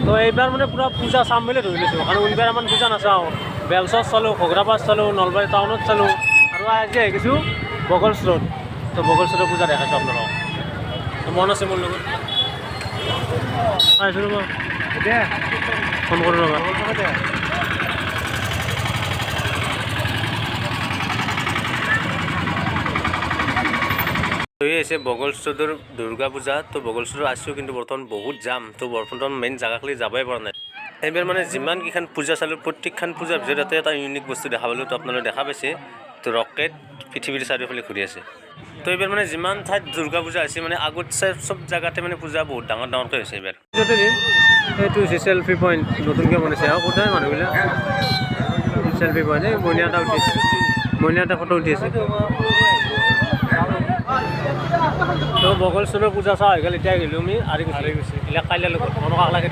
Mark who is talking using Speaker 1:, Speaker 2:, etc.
Speaker 1: তো এইবাৰ মানে পূৰা পূজা চাম বুলি ধৰি লৈছোঁ, কাৰণ এইবাৰ ইমান পূজা নাচাওঁ। বেলচত চালোঁ, ঘগ্ৰাপাৰ চালোঁ, নলবাৰী টাউনত চালোঁ, আৰু আজি আহি গৈছোঁ বগলচৰত। তো বগলচৰৰ পূজা দেখাইছোঁ আপোনালোকক। তো মন আছে মোৰ লগত, আহিছোঁ ৰ'বা, ফোন কৰোঁ ৰ'বা। এই হৈছে বগলচৰৰ দুৰ্গা পূজা। তো বগলচৰত আছোঁ, কিন্তু বৰ্তমান বহুত জাম। তো বৰ্তমান মেইন জেগাখিনি যাবই পৰা নাই। এইবাৰ মানে যিমানকেইখন পূজা চালোঁ, প্ৰত্যেকখন পূজাৰ ভিতৰত এটা এটা ইউনিক বস্তু দেখা পালোঁ। তো আপোনালোকে দেখা পাইছে, তো ৰকেট পৃথিৱীৰ চাৰিওফালে ঘূৰি আছে। তো এইবাৰ মানে যিমান ঠাইত দুৰ্গা পূজা হৈছে, মানে আগত চাই চব জেগাতে মানে পূজা বহুত ডাঙৰ ডাঙৰকৈ হৈছে এইবাৰ। এইটো হৈছে চেলফি পইণ্ট, নতুনকৈ বনাইছে। আৰু কোথায় মানুহবিলাক চেলফি পইণ্ট। এই মইনা এটা উঠি, মইনা এটা ফটো উঠি আছে। তো বগলচৰৰ পূজা চোৱা হৈ গ'ল। এতিয়া গ'লোঁ আমি আৰিকুছি। এতিয়া কাইলৈ লগত মনক লাগে।